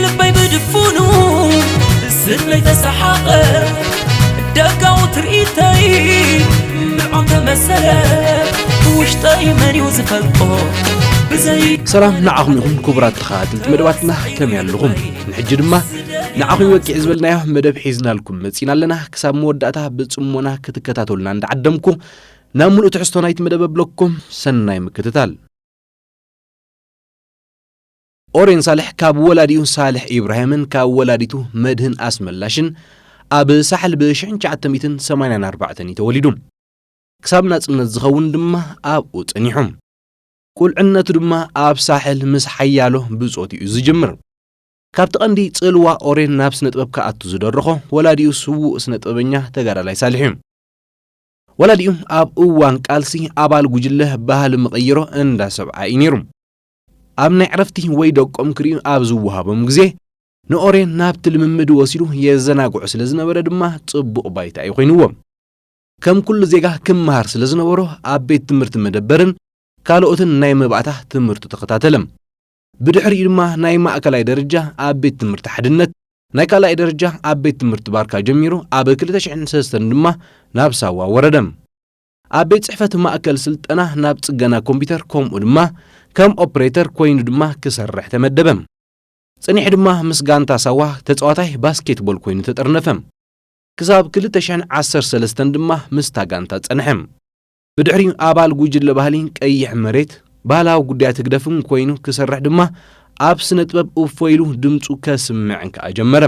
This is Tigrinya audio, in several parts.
ልበይ ብድፉኑ ስድመይ ተሰሓቐ፣ ደጋዊ ትርኢተይ ምርዖም ተመሰለ፣ ውሽጠይ መን እዩ ዝፈልጦ ብዘይ ሰላም ንዓኹም ይኹን ክቡራት ተኸታተልቲ መደባትና፣ ከመይ ኣለኹም? ንሕጂ ድማ ንዓኹም ወቂዕ ዝበልናዮ መደብ ሒዝናልኩም መጺና ኣለና። ክሳብ መወዳእታ ብጽሞና ክትከታተሉና እንዳዓደምኩ፣ ናብ ምሉእ ትሕዝቶ ናይቲ መደብ ኣብለኩም ሰናይ ምክትታል። ኦሬን ሳልሕ ካብ ወላዲኡ ሳልሕ ኢብራሂምን ካብ ወላዲቱ መድህን ኣስመላሽን ኣብ ሳሕል ብሽሕን ትሽዓተ ሚእትን ሰማንያን ኣርባዕተን እዩ ተወሊዱ። ክሳብ ናጽነት ዝኸውን ድማ ኣብኡ ጸኒሑ። ቁልዕነቱ ድማ ኣብ ሳሕል ምስ ሓያሎ ብጾት እዩ ዝጅምር። ካብቲ ቀንዲ ጽልዋ ኦሬን ናብ ስነ ጥበብ ክኣቱ ዝደረኾ ወላዲኡ ስዉእ ስነ ጥበበኛ ተጋዳላይ ሳልሕ እዩ። ወላዲኡ ኣብ እዋን ቃልሲ ኣባል ጉጅለ ባህሊ መቐይሮ እንዳ ሰብዓ እዩ ነይሩ። ኣብ ናይ ዕረፍቲ ወይ ደቆም ክርእዩ ኣብ ዝወሃቦም ግዜ ንኦሬን ናብቲ ልምምድ ወሲዱ የዘናግዑ ስለ ዝነበረ ድማ ጽቡቕ ባይታ እዩ ኮይንዎ። ከም ኩሉ ዜጋ ክመሃር ስለ ዝነበሮ ኣብ ቤት ትምህርቲ መደበርን ካልኦትን ናይ መባእታ ትምህርቱ ተኸታተለ። ብድሕሪኡ ድማ ናይ ማእከላይ ደረጃ ኣብ ቤት ትምህርቲ ሓድነት፣ ናይ ካልኣይ ደረጃ ኣብ ቤት ትምህርቲ ባርካ ጀሚሩ ኣብ ክልተ ሽሕን ሰለስተን ድማ ናብ ሳዋ ወረደ። ኣብ ቤት ጽሕፈት ማእከል ስልጠና ናብ ጽገና ኮምፒውተር ከምኡ ድማ ከም ኦፕሬተር ኮይኑ ድማ ክሰርሕ ተመደበ። ጸኒሑ ድማ ምስ ጋንታ ሳዋ ተጻዋታይ ባስኬትቦል ኮይኑ ተጠርነፈ። ክሳብ ክልተ ሽሕን ዓሰርተ ሰለስተን ድማ ምስታ ጋንታ ጸንሐ። ብድሕሪኡ ኣባል ጉጅለ ባህሊ ቀይሕ መሬት፣ ባህላዊ ጉዳያት ህግደፍን ኮይኑ ክሰርሕ ድማ ኣብ ስነ ጥበብ እፎ ኢሉ ድምጹ ከስምዕ ከኣ ጀመረ።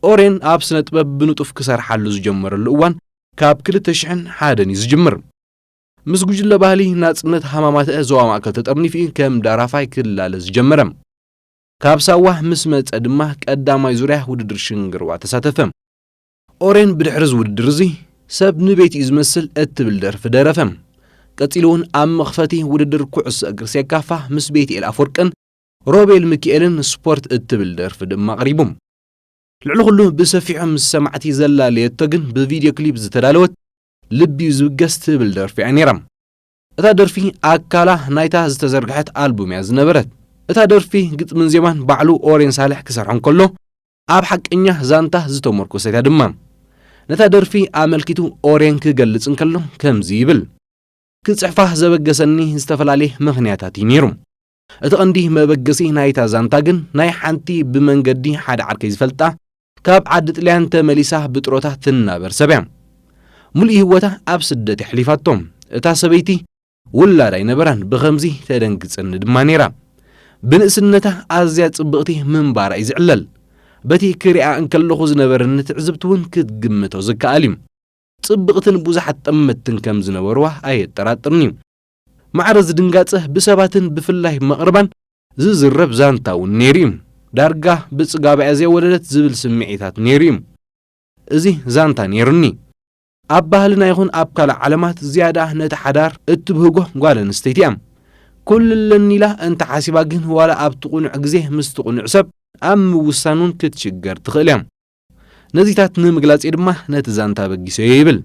ኦሬን ኣብ ስነ ጥበብ ብንጡፍ ክሰርሓሉ ዝጀመረሉ እዋን ካብ ክልተ ሽሕን ሓደን እዩ ዝጅምር። ምስ ጉጅለ ባህሊ ናጽነት ሃማማተ ዞባ ማእከል ተጠርኒፉ እዩ ከም ደራፋይ ክላለ ዝጀመረ። ካብ ሳዋ ምስ መጸ ድማ ቀዳማይ ዙርያ ውድድር ሽንግርዋ ተሳተፈ። ኦሬን ብድሕሪ እዚ ውድድር እዚ ሰብ ንቤት እዩ ዝመስል እትብል ደርፊ ደረፈ። ቀጺሉ እውን ኣብ መኽፈቲ ውድድር ኩዕሶ እግሪ ሴካፋ ምስ ቤትኤል ኣፈወርቅን ሮቤል ሚኪኤልን ስፖርት እትብል ደርፊ ድማ ኣቕሪቡ። ልዕሊ ኩሉ ብሰፊሑ ምስ ሰማዕቲ ዘላለየቶ ግን ብቪድዮ ክሊፕ ዝተዳለወት ልቢ እዩ ዝብገስ ትብል ደርፊ እያ ነይራ። እታ ደርፊ ኣካላ ናይታ ዝተዘርግሐት ኣልቡም እያ ዝነበረት። እታ ደርፊ ግጥምን ዜማን ባዕሉ ኦሬን ሳልሕ ክሰርሖ እንከሎ፣ ኣብ ሓቀኛ ዛንታ ዝተመርኮሰት እያ ድማ። ነታ ደርፊ ኣመልኪቱ ኦሬን ክገልጽ እንከሎ ከምዚ ይብል። ክጽሕፋ ዘበገሰኒ ዝተፈላለየ ምኽንያታት እዩ ነይሩ። እቲ ቀንዲ መበገሲ ናይታ ዛንታ ግን ናይ ሓንቲ ብመንገዲ ሓደ ዓርከይ ዝፈልጣ፣ ካብ ዓዲ ጥልያን ተመሊሳ ብጥሮታ ትናበር ሰብ እያ። ሙሉእ ህይወታ ኣብ ስደት የሕሊፋቶ። እታ ሰበይቲ ውላድ ኣይነበራን፣ ብኸምዚ ተደንግጸኒ ድማ ነይራ። ብንእስነታ ኣዝያ ጽብቕቲ ምንባራ እዩ ዝዕለል። በቲ ክሪኣ እንከለኹ ዝነበረኒ ትዕዝብቲ እውን ክትግምቶ ዝከኣል እዩ። ጽብቕትን ብዙሓት ጠመትትን ከም ዝነበርዋ ኣየጠራጥርን እዩ። ማዕረ ዝድንጋጸ ብሰባትን ብፍላይ መቕርባን ዝዝረብ ዛንታ እውን ነይሩ እዩ። ዳርጋ ብጽጋባ እያ ዘይወለደት ዝብል ስምዒታት ነይሩ እዩ። እዚ ዛንታ ነይሩኒ። ኣብ ባህልና ይኹን ኣብ ካልእ ዓለማት ዝያዳ ነቲ ሓዳር እትብህጎ ጓል ኣንስተይቲ እያ። ኩሉ ኣለኒ ኢላ እንተሓሲባ ግን ዋላ ኣብቲ ቁኑዕ ግዜ ምስቲ ቁኑዕ ሰብ ኣብ ምውሳን እውን ክትሽገር ትኽእል እያ። ነዚታት ንምግላጽ ድማ ነቲ ዛንታ በጊሰዮ ይብል።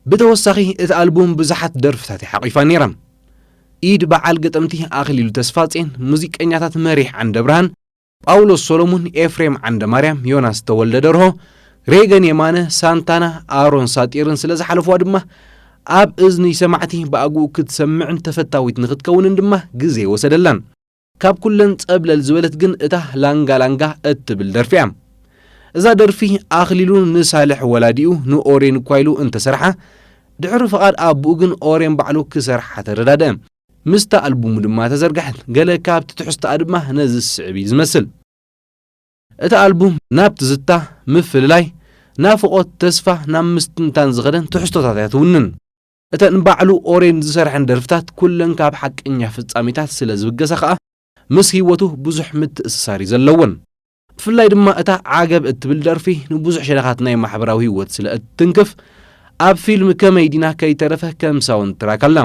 ብተወሳኺ እቲ ኣልቡም ብዙሓት ደርፍታት እያ ሓቒፋ ነይራ። ኢድ በዓል ገጠምቲ ኣኽሊሉ ተስፋጼን፣ ሙዚቀኛታት መሪሕ ዓንደብርሃን፣ ጳውሎስ ሶሎሙን፣ ኤፍሬም ዓንደማርያም፣ ዮናስ ተወልደ ደርሆ፣ ሬገን የማነ፣ ሳንታና፣ ኣሮን ሳጢርን ስለ ዝሓለፍዋ ድማ ኣብ እዝኒ ሰማዕቲ ብኣግኡ ክትሰምዕን ተፈታዊት ንኽትከውንን ድማ ግዜ ወሰደላን። ካብ ኩለን ጸብለል ዝበለት ግን እታ ላንጋ ላንጋ እትብል ደርፊ እያ። እዛ ደርፊ ኣኽሊሉ ንሳልሕ ወላዲኡ ንኦሬን እኳ ኢሉ እንተሰርሓ፣ ድሕሪ ፍቓድ ኣቦኡ ግን ኦሬን ባዕሉ ክሰርሓ ተረዳድአ። ምስታ ኣልቡሙ ድማ ተዘርግሐት። ገለ ካብቲ ትሕዝቶኣ ድማ ነዚ ዝስዕብ እዩ ዝመስል። እቲ ኣልቡም ናብ ትዝታ፣ ምፍልላይ፣ ናፍቖት፣ ተስፋ፣ ናብ ምስትንታን ዝኸደን ትሕዝቶታት እያ ትውንን። እተን ባዕሉ ኦሬን ዝሰርሐን ደርፍታት ኩለን ካብ ሓቀኛ ፍጻሜታት ስለ ዝብገሳ ከኣ፣ ምስ ህይወቱ ብዙሕ ምትእስሳር እዩ ዘለወን። ብፍላይ ድማ እታ ዓገብ እትብል ደርፊ ንብዙሕ ሸነኻት ናይ ማሕበራዊ ህይወት ስለ እትትንክፍ፣ ኣብ ፊልም ከመይ ዲና ከይተረፈ ከም ሳውንድ ትራክ ኣላ።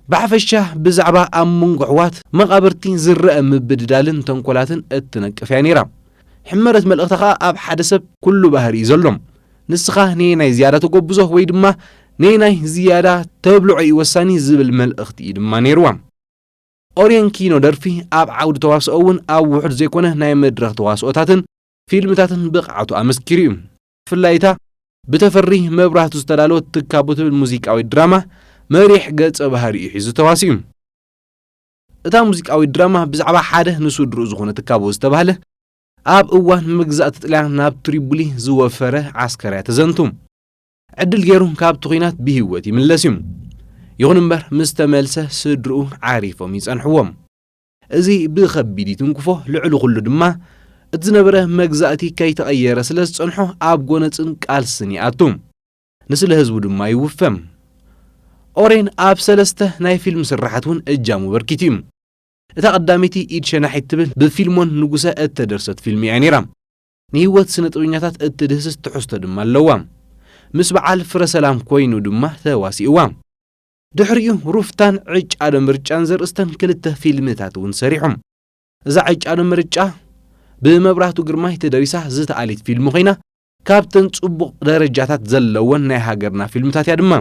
ብሓፈሻ ብዛዕባ ኣብ መንጎ ኣሕዋት መቓብርቲ ዝረኣ ምብድዳልን ተንኮላትን እትነቅፍ እያ ነይራ። ሕመረት መልእኽታ ኸኣ ኣብ ሓደ ሰብ ኩሉ ባህሪ እዩ ዘሎ። ንስኻ ነየናይ ዝያዳ ተጎብዞ ወይ ድማ ነየናይ ዝያዳ ተብልዖ እዩ ወሳኒ ዝብል መልእኽቲ እዩ ድማ ነይርዋ። ኦርየን ኪኖ ደርፊ ኣብ ዓውዲ ተዋስኦ እውን ኣብ ውሑድ ዘይኮነ ናይ መድረኽ ተዋስኦታትን ፊልምታትን ብቕዓቱ ኣመስኪሩ እዩ። ብፍላይ እታ ብተፈሪ መብራህቱ ዝተዳለወት ትካቦ ትብል ሙዚቃዊት ድራማ መሪሕ ገጸ ባህሪ እዩ ሒዙ ተዋሲኡ። እታ ሙዚቃዊት ድራማ ብዛዕባ ሓደ ንስድርኡ ዝኾነ ትካቦ ዝተባህለ ኣብ እዋን መግዛእቲ ጥልያን ናብ ትሪቡሊ ዝወፈረ ዓስከር እያ ተዘንቱ። ዕድል ገይሩ ካብቲ ኲናት ብህይወት ይምለስ እዩ። ይኹን እምበር ምስ ተመልሰ ስድርኡ ዓሪፎም ይጸንሕዎም። እዚ ብኸቢድ ይትንክፎ፣ ልዕሊ ኩሉ ድማ እቲ ዝነበረ መግዛእቲ ከይተቐየረ ስለ ዝጸንሖ ኣብ ጎነጽን ቃልስን ይኣቱ። ንስለ ህዝቡ ድማ ይውፈ። ኦሬን ኣብ ሰለስተ ናይ ፊልም ስራሓት እውን እጃሙ በርኪቱ እዩ። እታ ቀዳመይቲ ኢድ ሸናሒት ትብል ብፊልሞን ንጉሰ እተደርሰት ፊልም እያ ነይራ። ንህይወት ስነ ጥበኛታት እትድህስስ ትሕዝቶ ድማ ኣለዋ። ምስ በዓል ፍረ ሰላም ኮይኑ ድማ ተዋሲእዋ። ድሕሪኡ ሩፍታን ዕጫ ዶ ምርጫን ዘርእስተን ክልተ ፊልምታት እውን ሰሪሖም። እዛ ዕጫ ዶ ምርጫ ብመብራህቱ ግርማይ ተደሪሳ ዝተኣሊት ፊልም ኮይና፣ ካብተን ጽቡቕ ደረጃታት ዘለወን ናይ ሃገርና ፊልምታት እያ ድማ።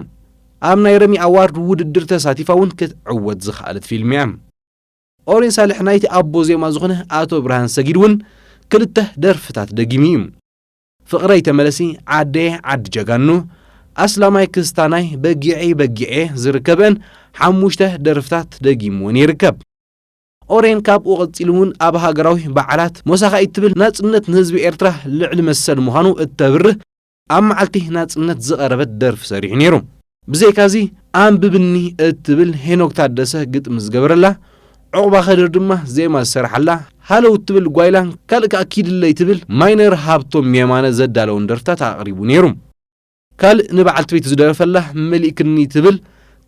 ኣብ ናይ ረሚ ኣዋርድ ውድድር ተሳቲፋ እውን ክትዕወት ዝኸኣለት ፊልም እያ። ኦሬን ሳልሕ ናይቲ ኣቦ ዜማ ዝኾነ ኣቶ ብርሃን ሰጊድ እውን ክልተ ደርፍታት ደጊሙ እዩ። ፍቕረይ ተመለሲ፣ ዓደየ ዓዲ ጀጋኑ፣ ኣስላማይ ክስታናይ፣ በጊዐይ በጊዐየ ዝርከበን ሓሙሽተ ደርፍታት ደጊምወን ይርከብ። ኦሬን ካብኡ ቀጺሉ እውን ኣብ ሃገራዊ በዓላት ሞሳኻ እትብል ናጽነት ንህዝቢ ኤርትራ ልዕሊ መሰል ምዃኑ እተብርህ ኣብ መዓልቲ ናጽነት ዝቐረበት ደርፊ ሰሪሑ ነይሩ። ብዘይካዚ ኣንብብኒ እትብል ሄኖክ ታደሰ ግጥሚ ዝገበረላ፣ ዑቕባ ከድር ድማ ዜማ ዝሰረሓላ፣ ሃለው እትብል ጓይላን ካልእ ከኣ ኪድለይ ትብል ማይነር ሃብቶም የማነ ዘዳለውን ደርፍታት ኣቕሪቡ ነይሩ። ካልእ ንበዓልቲ ቤቱ ዝደረፈላ መሊእክኒ ትብል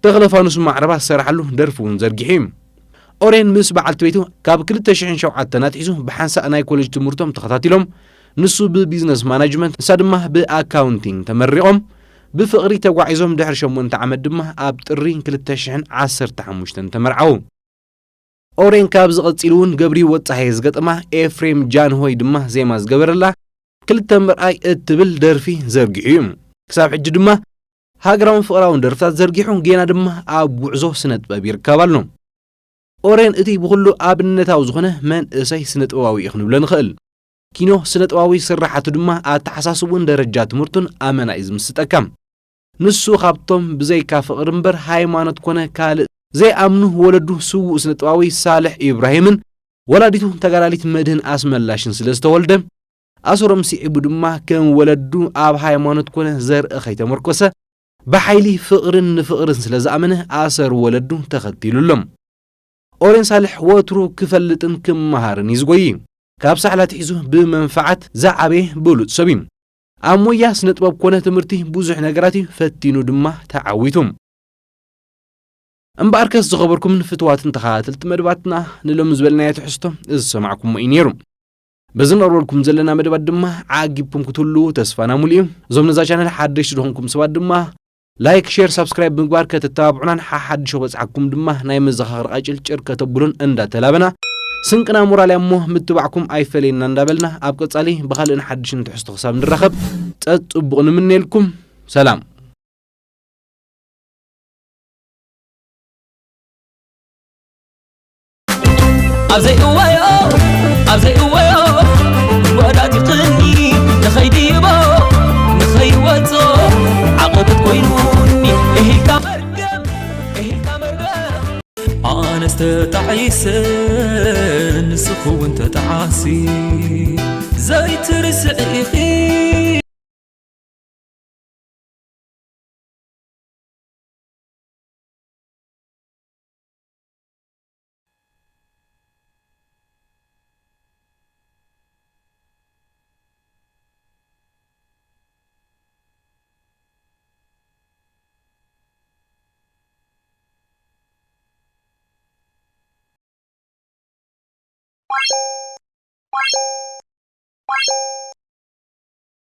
ተኽለ ፋኑስ ማዕረባ ዝሰረሓሉ ደርፊ እውን ዘርጊሑ እዩ። ኦሬን ምስ በዓልቲ ቤቱ ካብ ክልተ ሽሕን ሸውዓተን ኣትሒዙ ብሓንሳእ ናይ ኮሌጅ ትምህርቶም ተኸታቲሎም፣ ንሱ ብቢዝነስ ማናጅመንት፣ ንሳ ድማ ብኣካውንቲንግ ተመሪቖም፣ ብፍቕሪ ተጓዒዞም ድሕሪ ሸሞንተ ዓመት ድማ ኣብ ጥሪ ክልተ ሽሕን ዓሰርተ ሓሙሽተን ተመርዓዉ። ኦሬን ካብዚ ቀጺሉ እውን ገብርሂወት ጸሃየ ዝገጠማ፣ ኤፍሬም ጃንሆይ ድማ ዜማ ዝገበረላ ክልተ ምርኣይ እትብል ደርፊ ዘርጊሑ እዩ። ክሳብ ሕጂ ድማ ሃገራውን ፍቕራውን ደርፍታት ዘርጊሑ ጌና ድማ ኣብ ጉዕዞ ስነ ጥበብ ይርከብ ኣሎ። ኦሬን እቲ ብኹሉ ኣብነታዊ ዝኾነ መንእሰይ ስነ ጥበባዊ እዩ ክንብሎ ንኽእል። ኪኖ ስነ ጥበባዊ ስራሓቱ ድማ ኣተሓሳስቡን ደረጃ ትምህርቱን ኣመና እዩ ዝምስጠካ። ንሱ ካብቶም ብዘይካ ፍቕሪ እምበር ሃይማኖት ኮነ ካልእ ዘይኣምኑ ወለዱ ስዉእ ስነ ጥበባዊ ሳልሕ ኢብራሂምን ወላዲቱ ተጋዳሊት መድህን ኣስመላሽን ስለ ዝተወልደ፣ ኣሰሮም ስዒቡ ድማ ከም ወለዱ ኣብ ሃይማኖት ኮነ ዘርኢ ከይተመርኮሰ ብሓይሊ ፍቕርን ንፍቕርን ስለ ዝኣመነ ኣሰር ወለዱ ተኸቲሉ ኣሎ። ኦሬን ሳልሕ ወትሩ ክፈልጥን ክመሃርን እዩ ዝጎይ። ካብ ሳሕላ ኣትሒዙ ብመንፈዓት ዝዓበየ ብሉጽ ሰብ እዩ። ኣብ ሞያ ስነ ጥበብ ኮነ ትምህርቲ ብዙሕ ነገራት እዩ ፈቲኑ ድማ ተዓዊቱ። እምበኣርከስ ዝኸበርኩምን ፍትዋትን ተኸታተልቲ መደባትና ንሎሚ ዝበልናዮ ትሕዝቶ እዚ ዝሰማዕኩሞ እዩ ነይሩ። በዚ ንቕርበልኩም ዘለና መደባት ድማ ዓጊብኩም ክትህልዉ ተስፋና ሙሉእ እዩ። እዞም ነዛ ቻነል ሓደሽቲ ዝኾንኩም ሰባት ድማ ላይክ፣ ሼር፣ ሳብስክራይብ ብምግባር ከተተባብዑናን ሓሓድሾ በጽሓኩም ድማ ናይ መዘኻኸሪ ቃጭል ጭር ከተብሉን እንዳተላበና፣ ስንቅና ሞራል እያ እሞ ምትባዕኩም ኣይፈለየና እንዳበልና ኣብ ቀጻሊ ብኻልእን ሓድሽን ትሕዝቶ ክሳብ ንራኸብ ጸጽቡቕ ንምነየልኩም። ሰላም። ኣብ ዘይእወዮ ኣብ ዘይእወዮ ወዳዲቕኒ ንኸይድይቦ ንኸይወጾ ዓቐበት ኮይኑኒ እሂልካ መርገም እሂልካ መርገም ኣነስ ተጣዒሰ ንስኹ እውን ተጣዓሲ ዘይትርስዕ ኢኺ።